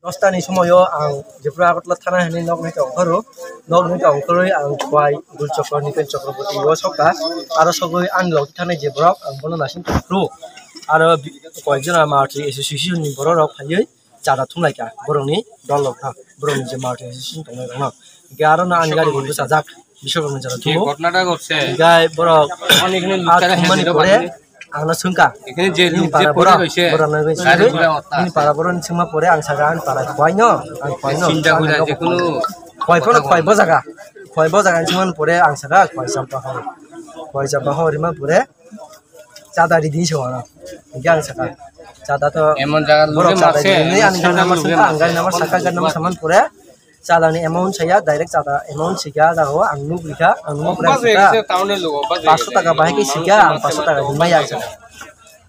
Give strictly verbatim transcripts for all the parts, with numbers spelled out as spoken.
Dosta ni somoyo ang jephru Agartala thana hinwi nokni tongkhoro, nokni tongkhorwi ang khwai Gul Chokro, Nipen Chakraborty o sokha, aro sogwi ani logi thanai je borok ang bono naising tongphuru. Aro bi-, koyekjona Maruti Association ni borok rok phaiwi chada thumlaikha borokni dol rok no, borokni je Maruti Association tongnai rok no. Hingke aro no ani gari bo bwsajak. Biswakar ni jora tongo. ঘটনাটা ঘটছে। Gai borok a thumani pore ang no swngkha. এখানে যে লোক যে পড়ে রয়েছে, borok no swngwi, nini para borok ni swngma pore ang saka ani para khwai no, ang khwai no. চিন্তা করে যে কোনো khwai bono khwai bojaga, khwai bojaga ni swngmani pore ang saka khwai champa ho, khwai champa ho rima pore chada ridi se wano. Hingke ang saka chada to এমন জায়গার borok লোকে chada মারছে, ridi ang gari number swngkha, ang gari number saka gari number saman pore. Chada ni amount saya, direct chada amount sika jaga o ang nuk rikha, ang nuk rikha. পাঁচশো টাকা bahai khe sika, ang পাঁচশো টাকা rimai ang saka.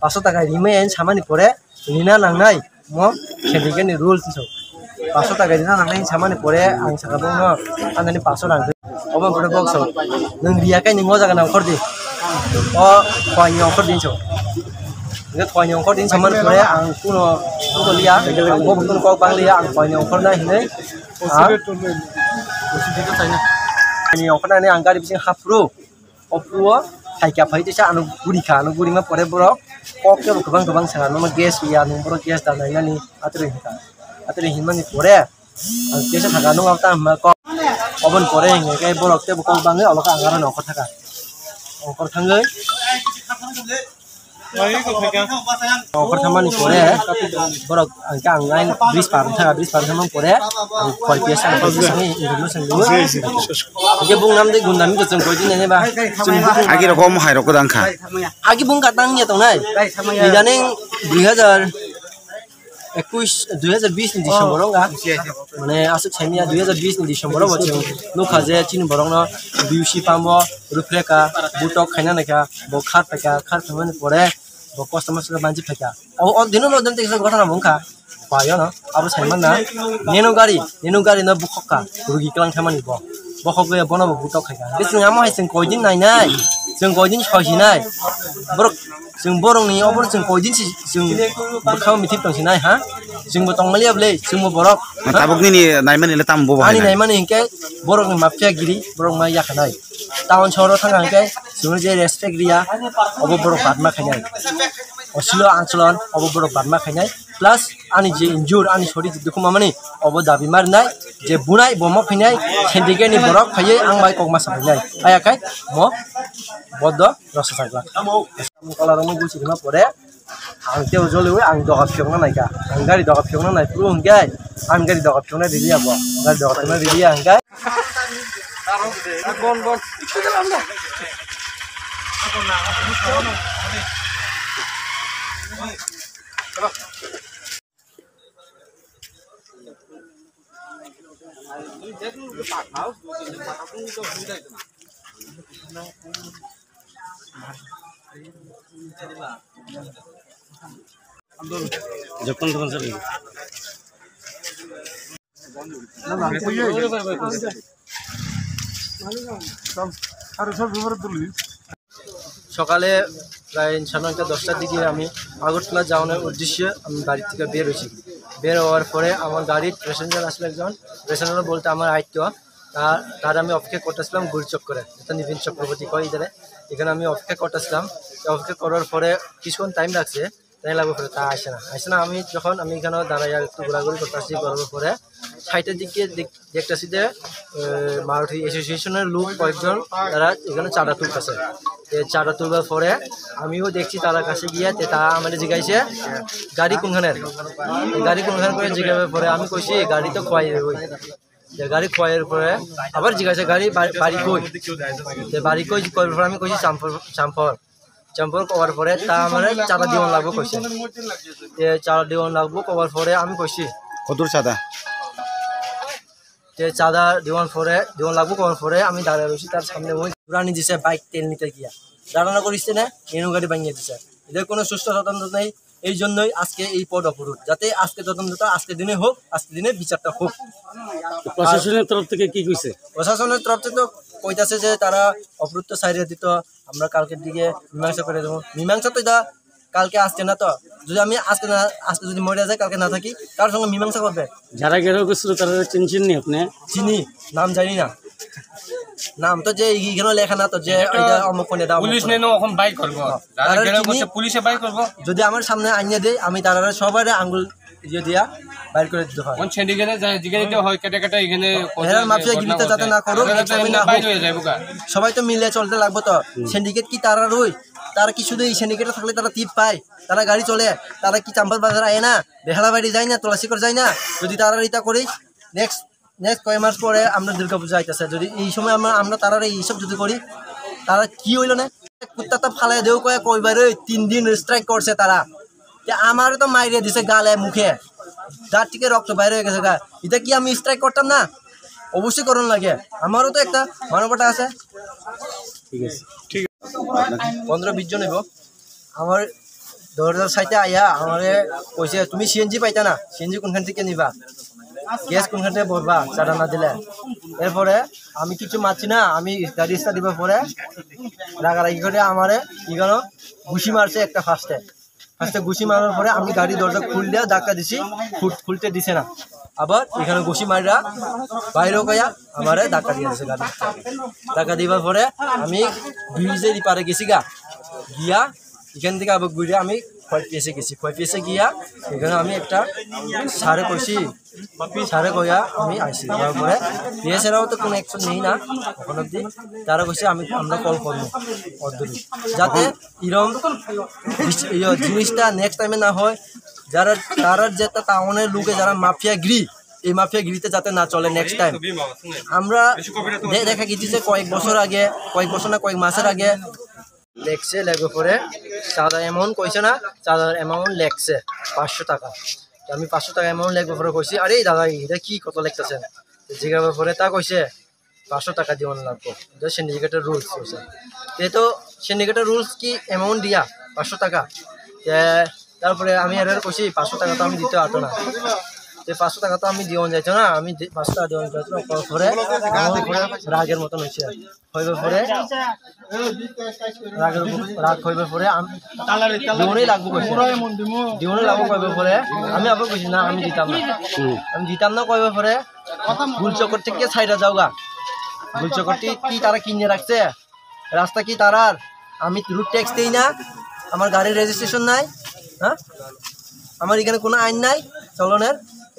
পাঁচশো টাকা rimai ang samani pore rina nangnai mo khendike ni rules so. পাঁচশো টাকা rina nangnai samani pore ang saka bongno anani পাঁচশো rang. Obo pore bok so. Nwng riya khe nwng o jaga nang khordi. O khwai ni ongkhor din so. Nge khwai ni ongkhor din samani pore ang kuno kuno liya. Bo kuno kok bang liya ang khwai ni ongkhor na hinai. Ha? Ani ongkhornani ang gari bising hapro. O pro thaika phai tisa ano guri kha, ano guri ma pore borok kok kebo kwbang kwbang saka, ano gas ya, ano borok gas da nai nani atri hinka. Atri hinmani pore ang kesa thaka nung ta ma kok. Obon pore hinga kai borok tebo kok bangwi olo ka ang aro ongkhor thaka. Ongkhor thangwi Ongkhor thammani pore borok ang khe ang lain bridge par wngkha, bridge par wngkha pore ang khoi piyasa ang khoi piyasa ni information rwo. Hingke bung nam de gunda mi chwng koi din nai ba. Agi rok omo hai rok kwdang kha. Agi bung ka tang ya tongnai. Idaning dui hazar ekush, dui hazar bis ni December o wngkha. Mane aswk saimanya dui hazar bis ni December o bo chwng nukha je chini borokno B U C pump o rwphreka, butok khaina naikha, bo khar phaikha, khar phaimani pore bo kosto mosto khe manchi phaikha. O, o dino no dente kisa gotha bo wngkha. Payo no, abo saimanna, neno gari, neno gari no bukhokka, rugi kwlang thaimani bo. Bokhogwi bono bo butok khaikha. Hingke chwng amo hai chwng koidin nainai, chwng koidin soisinai. Borok Chwng borokni obo chwng koidin si chwng bwkhao mithip tong sinai ha. Chwngbo tongmaliya bwle, chwngbo borok. Tabuk nini naimani le tamo bo bo Ani hai na? Naimani hingke borokni mafia giri, borok ma yakhanai. Town sohoro thangkha hingke chwngno je respect riya, obo borok badma khainai. Osilo acholon, obo borok badma khainai. Plus ani je injure, ani sori je dukhu mamani, obo dabi marinai, je bunai bo ma phainai, sendike ni borok phaiye ang bai kok ma sabainai. Ayakhai mo bodo rok sajak glak. Kola rok no gusi rima pore ang teo joliwi ang doga phiyokna naikha. Ang gari doga phiyokna nai phuru hwnkhe ang gari doga phiyokna rili ya bo. Gari doga phiyokna rili ya hwnkhe. Bon, bon. Jokkon jokkon sir. সকালে প্রায় সাড়ে নয়টা দশটার দিকে আমি আগরতলা যাওয়ানোর উদ্দেশ্যে আমি বাড়ি থেকে বের হয়েছি। বের হওয়ার পরে আমার গাড়ির প্যাসেঞ্জার আসলে একজন, প্যাসেঞ্জার বলতে আমার আয়ত্ত, তা-, তার আমি অপেক্ষা করতেছিলাম গুলচক্করে, যেটা নিবিন চক্রবর্তী কয় এখানে। এখানে আমি অপেক্ষা করতেছিলাম। তো অপেক্ষা করার পরে কিছুক্ষণ টাইম লাগছে, টাইম লাগবে পরে তা আসে না, আসে না। আমি যখন আমি এখানে দাঁড়াই আর একটু ঘোরাঘুরি করতেছি, করার পরে সাইডের দিকে দেখ-, দেখতেছি যে, এ, মারুতি অ্যাসোসিয়েশনের লোক কয়েকজন তারা এখানে চাঁদা তুলতেছে। তো চাঁদা তুলবার পরে আমিও দেখছি তারা কাছে গিয়ে, তো তারা আমাদের জিজ্ঞাসা, "গাড়ি কোনখানে?" তো গাড়ি কোনখানে করে জিজ্ঞাসার পরে আমি কইছি, "গাড়ি তো খোয়াই ওই।" যে গাড়ি খোয়াইয়ের পরে আবার জিজ্ঞাসা, "গাড়ি বা-, বাড়ি কই?" যে বাড়ি কই করার পরে আমি কইছি, "চাম্পর, চাম্পর।" চাম্পর করার পরে তা আমার চাঁদা দিওয়ান লাগবো কইছে। যে চাঁদা দিওয়ান লাগবো করার পরে আমি কইছি, কতদূর চাঁদা? যে চাঁদা দিওয়ান পরে, দিওয়ান লাগবো করার পরে আমি দাঁড়ায় রয়েছি তার সামনে। ওই পুরানি দিছে বাইক তেল নিতে গিয়া। দাঁড়ানো করিস না, এনু গাড়ি ভাঙিয়ে দিছে। এদের কোনো সুষ্ঠু তদন্ত নেই। এই জন্যই আজকে এই পথ অবরোধ, যাতে আজকে তদন্তটা আজকে দিনে হোক, আজকে দিনে বিচারটা হোক। প্রশাসনের তরফ থেকে কি কইছে? প্রশাসনের তরফ থেকে তো কইতাছে যে তারা অবরোধ তো ছাড়িয়ে দিত, আমরা কালকের দিকে মীমাংসা করে দেবো। মীমাংসা তো এটা কালকে আসছে না তো, যদি আমি আজকে না, আজকে যদি মরে যাই, কালকে না থাকি, কার সঙ্গে মীমাংসা করবে? যারা ঘেরাও করছিল তারা চিনছেন নি আপনি? চিনি, নাম জানি না। নাম তো যে এখানে লেখা না তো, যে এটা এটা অমুক কোণে দাও, অমুক পুলিশ কোণে। নেই, এখন বাই করবো। হ্যাঁ। যারা তারা ঘেরাও চিনি, করছে, পুলিশে বাই করবো। যদি আমার সামনে আনিয়ে দেয়, আমি তারা সবাই আঙ্গুল দিয়ে দিয়া বাইর করে দিতে হয়। কোন সিন্ডিকেটে যায়, জিজ্ঞাসা দিতে হয়, কেটে কেটে এখানে এরা মাফিয়া গিরিতে যাতে না করুক, এরা যাতে এমনি না বাইর হোক। হয়ে যাবে গা। সবাই তো মিলে চলতে লাগবো তো। সিন্ডিকেট কি তারা রই? তারা কি শুধু এই সিন্ডিকেটে থাকলে তারা টিপ পায়? তারা গাড়ি চলে? তারা কি চাম্পাল বাজার আয় না? বেহালা বাড়ি যায় না? তলাশি করে যায় না? যদি তারা এটা করি, নেক্সট, নেক্সট কয় মাস পরে আমরা দুর্গা পূজা আইতেছে, যদি এই সময় আমরা, আমরা তারা এইসব যদি করি, তারা কি হইলো না? কুত্তা তো ফালাই দেও কয়ে কইবার ওই তিন দিন স্ট্রাইক করছে তারা। তে আমারে তো মাইরে দিছে গালে মুখে, দাঁত থেকে রক্ত বাইরে হয়ে গেছে গা। এটা কি আমি স্ট্রাইক করতাম না? অবশ্যই করুন লাগে, আমারও তো একটা মানবতা আছে। ঠিক আছে। পনেরো বিশ জন হইব। আমার দরজার সাইডে আইয়া আমারে কইছে, "তুমি সিএনজি পাইতা না, সিএনজি কোনখান থেকে নিবা, গ্যাস কোনখান থেকে ভরবা, চাঁদা না দিলে?" এরপরে আমি কিছু মারছি না, আমি গাড়ি স্টার্ট দিবার পরে রাগারাগি করে আমারে কি গেল, ঘুষি মারছে একটা ফার্স্টে। ফার্স্টে ঘুষি মারার পরে আমি গাড়ি দরজা খুললে ধাক্কা দিছি, খুল-, খুলতে দিছে না। আবার এখানে ঘুষি মারিয়া বাইরেও কইয়া আমারে ধাক্কা দিয়ে দিছে গাড়ি। ধাক্কা দিবার পরে আমি ব্রিজের পারে গেছি গা, গিয়া এখান থেকে আবার ঘুরে আমি খোয়াই পিএসে গেছি। খোয়াই পিএসে গিয়া এখানে আমি একটা স্যারে কইছি, স্যারে কইয়া আমি আইছি। তারপরে পিএস এরাও তো কোনো অ্যাকশন নেই না এখন অব্দি। তারা কইছে আমি, আমরা কল করবো অদ্দুরি, যাতে এরম জিনিস-, ইয়ে, জিনিসটা নেক্সট টাইমে না হয়। যারা, তারা যেটা টাউনের লোকে যারা মাফিয়া গিরি, এই মাফিয়া গিরিতে যাতে না চলে নেক্সট টাইম। আমরা দে-, দেখা গেছে যে কয়েক বছর আগে, কয়েক বছর না কয়েক মাসের আগে লেখছে, লেখার পরে চাঁদা অ্যামাউন্ট কইছে না, চাঁদার অ্যামাউন্ট লেখছে পাঁচশো টাকা। তো আমি পাঁচশো টাকা অ্যামাউন্ট লেখার পরে কইছি, "আরে দাদা, এটা কি, কত লেখতেছেন?" তো জিজ্ঞাসার পরে তা কইছে, "পাঁচশো টাকা দিওয়ান লাগবো, এটা সিন্ডিকেটের রুলস কইছে।" তে তো সিন্ডিকেটের রুলস কি অ্যামাউন্ট দিয়া পাঁচশো টাকা? তে তারপরে আমি এর কইছি, "পাঁচশো টাকা তো আমি দিতে পারতো না।" তে পাঁচশো টাকা তো আমি দিওয়ান যাইতো না, আমি দি-, পাঁচশো টাকা দিওয়ান যাইতো না। তারপরে আমার উপরে রাগের মতন হয়েছে। হইবার পরে রাগের উপর, রাগ হইবার পরে আমি দিওনে লাগবো কইছে। দিওনে লাগবো কইবার পরে আমি আবার কইছি, "না, আমি দিতাম না।" হুম। আমি দিতাম না কইবার পরে গুলচক্কর থেকে সাইডে যাওগা। গুলচক্কর থেকে কি তারা কিনে রাখছে? রাস্তা কি তারার? আমি রুট ট্যাক্স দেই না, আমার গাড়ির রেজিস্ট্রেশন নাই, হ্যাঁ, আমার এখানে কোনো আইন নাই চলনের।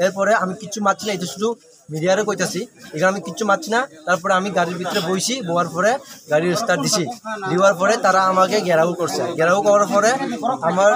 এরপরে আমি কিচ্ছু মারছি না, এটা শুধু মিডিয়ারে কইতাছি, এখানে আমি কিচ্ছু মারছি না। তারপরে আমি গাড়ির ভিতরে বইছি, বওয়ার পরে গাড়ির স্টার্ট দিছি, দেওয়ার পরে তারা আমাকে ঘেরাও করছে। ঘেরাও করার পরে আমার